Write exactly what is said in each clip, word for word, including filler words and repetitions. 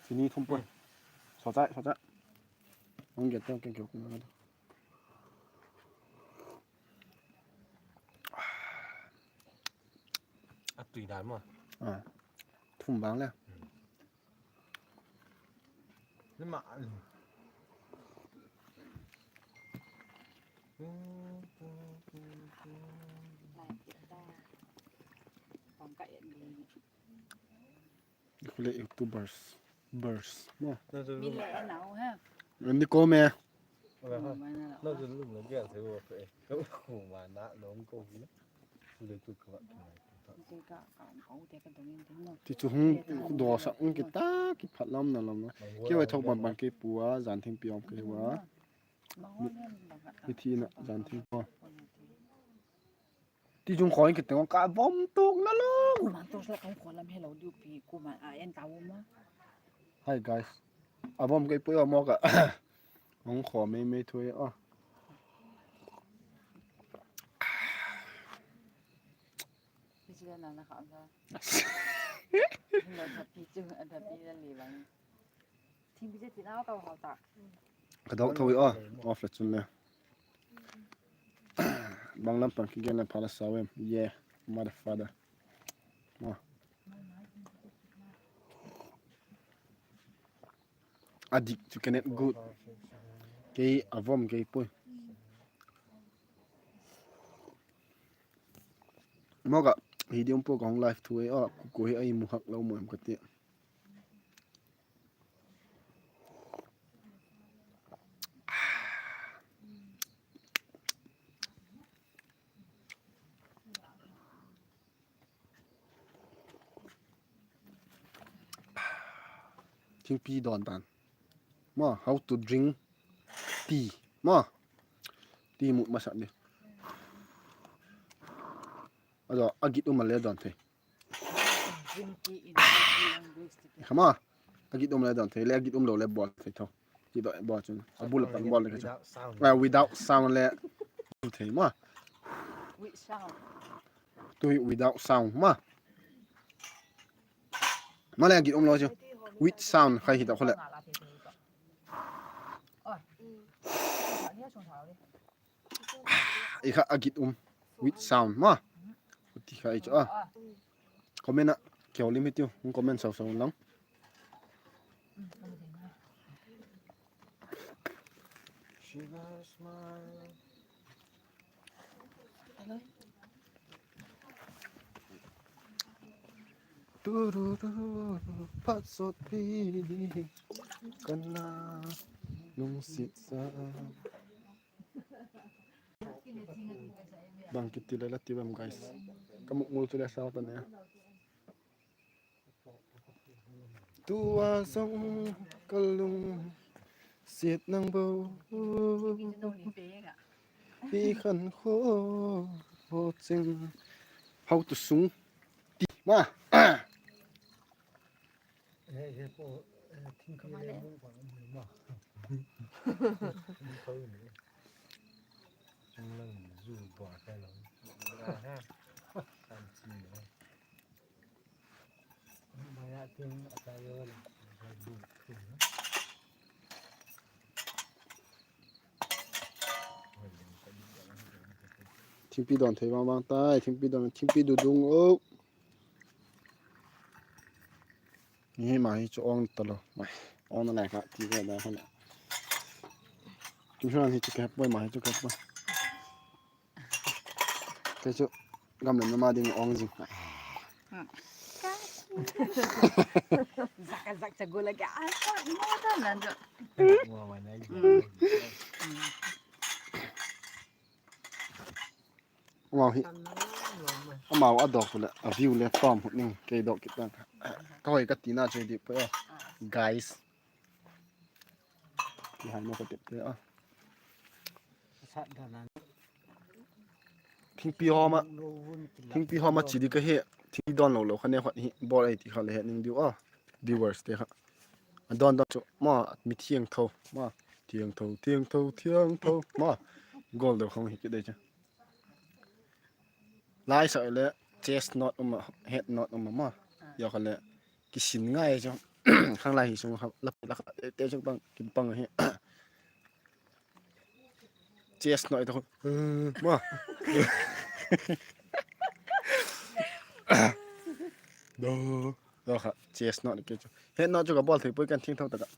Sini thum poi. Sawcha, sawcha. Hung gen teng keng keu kum na. A tui dan maw. A. Thum bang le. Ni ma. Khule YouTubers, bers, no? Mi le nau he. Ni ko me. Ti chu hung dosak hung kita kiphat lam na lam na. Keu e thok ban ban kei pua, jan thingpi om kei ua. Mi thi na jan thing ko. Ti chung khoi kit teng ka vom tuk na lo. Kuman tuk sa kong khoi lam helo diu pi kuman a en ta um a. Hi guys. A vom kei pui a maw ka. Hung khoi mei mei thui a. Pi chu na na kha sa. Hilo sa pi chu a da pi la li bang. Ka dok tho i aw, off le chun le. Bang lam pan kigen le pha la sau em. Yeah, mother father. A dik chu kenet good. Kei a vom kei pui. Mawk ah, hi diam pua ka hung live thu e a, ku ku hi a i mu hak lo mu em ka ti. Thingpi dawn dan. Maw, how to drink tea. Maw, tea mut masak di. A dawn, a git um a le dawn thei. Kha maw, a git um le dawn thei le, a git um lo le bawl thei tho. Ti dawn bawl chun, a bul pan bawl le ka chu. Without sound le, thei maw. Tu hi without sound maw. Maw le a git um lo chu. With sound khai hi ta kho le. I kha a git um. With sound maw. Ti kha i chu a. Comment ah keu lim hi tiu, hung comment sau sau lang. Tururu, phat sawt pi, kan la lungsiat sa. Bang kiti le la ti bam, guys. Ka mukmul chu le sau ta ne. Tua zong ka lungsiat nang bo. Pi khan kho ho cheng. Hau tu sung ti ma. Thingpi dawn thei vang vang tai, thingpi dawn, thingpi dudung o. Hi ma hi chu ong ta lo. Mai, ong na lai kha, ti ve da kha le. Kim hran hi chu ka hep poi, ma hi chu ka hep poi. Kei chu gam lem na ma ding ong zing. Zak a zak cha gu la ka a sa mo ta nan chu. Wow hi. Amau a dawk le, a view le tawm hut ning, kei dawk kit ta. Ka hoi ka tina chu di pa, guys. Ki hai no ka tep te a. Thingpi hawm a, thingpi hawm a chi di ka he, thingpi dawn lo lo kha ne khat hi, bawl ei ti kha le he ning diu a, viewers te kha. A dawn dawn chu, ma, mi thiangtho, ma, thiangtho, thiangtho, thiangtho, ma, goal deu khong hi ki dei chu. Lai sa le, Chest knot um a, head knot um a maw. Zia kha le kisin ngai chu. Khanglai hi sung kha la la kha te chu pang kin pang hi. Chest knot i ta khu. Maw. Do, do kha chest knot ke chu. Head knot chu ka bawl thei puai, kan thiangtho tak ah.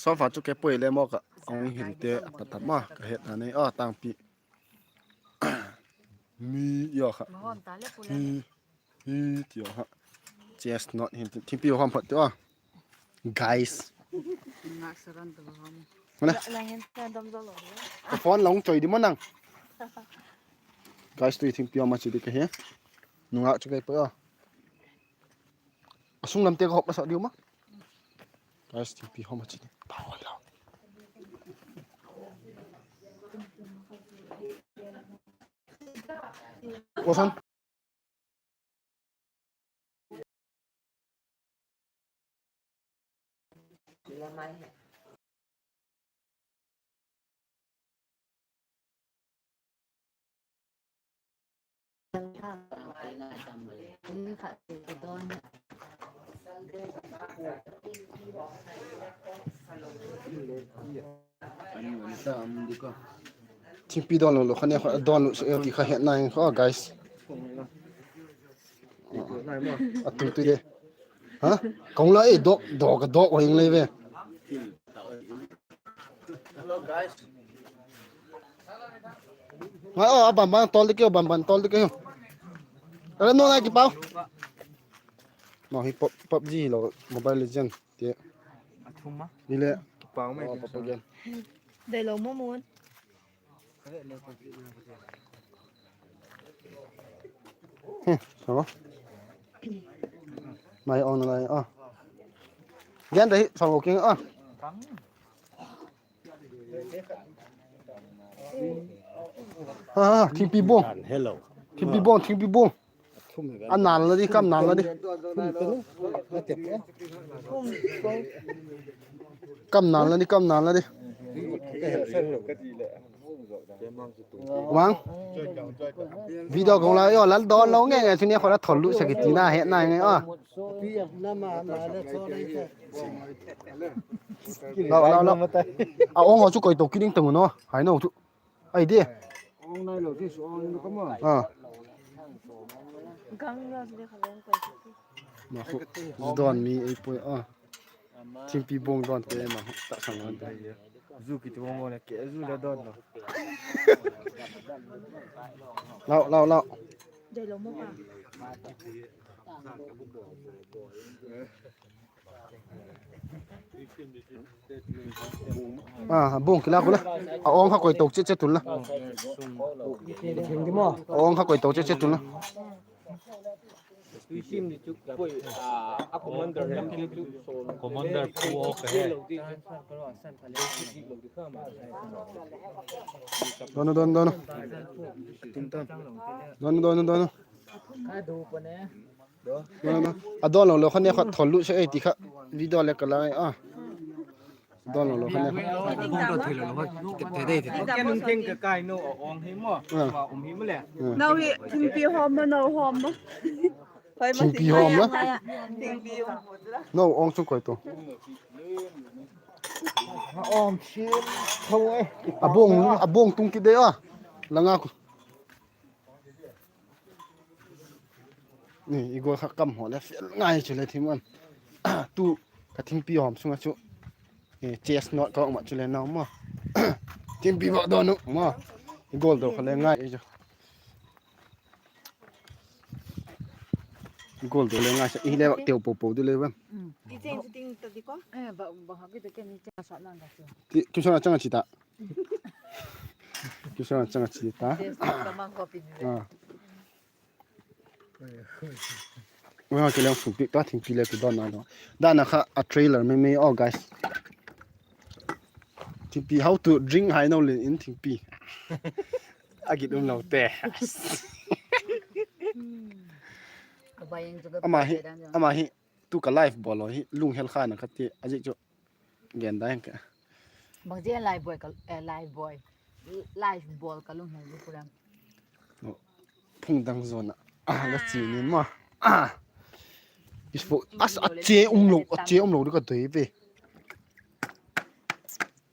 Solfa chu ke puai le maw ka ong hil te a pat ma ka het na nei a tangpi. Mi ya kha. Hi, hi ti ya kha. Chest knot hin thingpi hom phat ti a. Guys. Phone la hung choi di maw nang. Guys, tu thingpi hom a chi di ka he. Nungak chu kei pa a. A sung lam te ka hop la sa diu ma. Guys, thingpi hom a chi di. Osan. Thingpi dawn lo lo kha ne kha dawn lo se ti kha het nai kha, guys. A tu tu de. Ha? Kong la e dok dok dok hing le ve. Ngai o, a ban ban tol di keu, ban ban tol di keu. Kala no nai ki pau. No hi pop pop ji lo Mobile Legend ti. Athum ma. Ni le. Ki pau mai. Pop again. Dei lo mo mun. Mai on lai a. Gen da hi sa lo king a. Ha, thingpi bong. Hello. Thingpi bong, thingpi bong. A nal la di, kam nal la di. Kam nal la di, kam nal la di. Wang. Video kong la yo, lal don lo nge nge, chuni kho la thol lu sa kiti na he na nge a. Lau, lau, lau. A ong ho chu koi to kiding tang no. Hai no chu. Ai di. Ong nai lo ti su ong no kama. A. Gang lo ti kha leng koi. Ma khu. Don mi ei poi a. Thingpi bong don te ma khu. Ta sang don te. Zu kiti bong bong le ke zu le don lo. Lau, lau, lau. Dei lo mo pa. A, bong kila khu la. A ong kha koi to che che tun la. A ong kha koi to che che tun la. Commander pu o ka he. Don, don, don. Don, don, don. A don lo lo kha ne kha thol lu se ei ti kha video le ka la a. Don lo lo kha ne. Nau hi thingpi hom ma, nau hom ma. Thingpi hom la. Nau ong chu koi to. A bong, a bong tung kit de a. Langa. Ni, i gol kha kam ho le fel ngai chu le thim an. Tu ka thingpi hom sunga chu. Chest knot ka ong ma chu le nau ma. Thingpi ba don u ma. I gol do kha le ngai chu. Gol do le ngai sa i le teu po po du le ban. Ti chen chu ting ta di ko. Eh, ba, ba ha ki te ke ni cha sa nang ka chu. Ti, kim sa na chang a chi ta. Kim sa na chang a chi ta. Yes, ka mang ko pin. Ah. Wa ke leng fu pi ta thingpi le tu don na lo. Dan na kha a trailer me me oh guys. Thingpi how to drink hai no le in thingpi. A git um lo te. Ama hi, ama hi. Tu ka live bawl lo hi lunghel kha na ka ti a zik chu. Gen dai ka. Bang zia live bawl ka, eh, live bawl. Live bawl ka lunghel zi puram. Phung dang zon a. Ah, la chi nin ma. Ah. Is fo, as a che um lo, a che um lo di ka doi pe.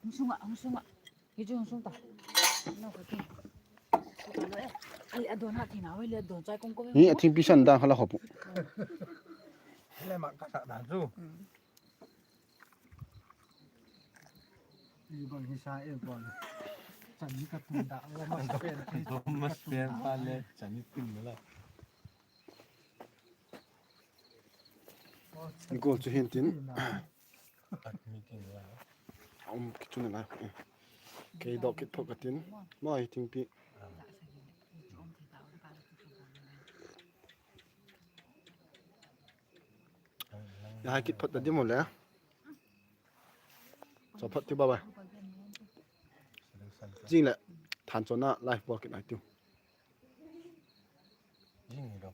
Hung sung a, hung sung a. Hi chu hung sung ta. No ka ti. Ai, a don ha thina, ai, le don chai kong ko. Ni a thingpi san dang hala hop. Le ma ka sa dan chu. Ibang hi sa e bon. Chan ni ka tun da la ma sa pen. Thomas pen pa le chan ni tin la. Ni ko chu hin tin. Um, kichun lai. Kei dok kit phot ka tin. Mai thingpi. Ya kit phot ta di mo le. Cho phot ti ba ba. Jing le. Than chona live bawl kit nai tiu. Jing lo.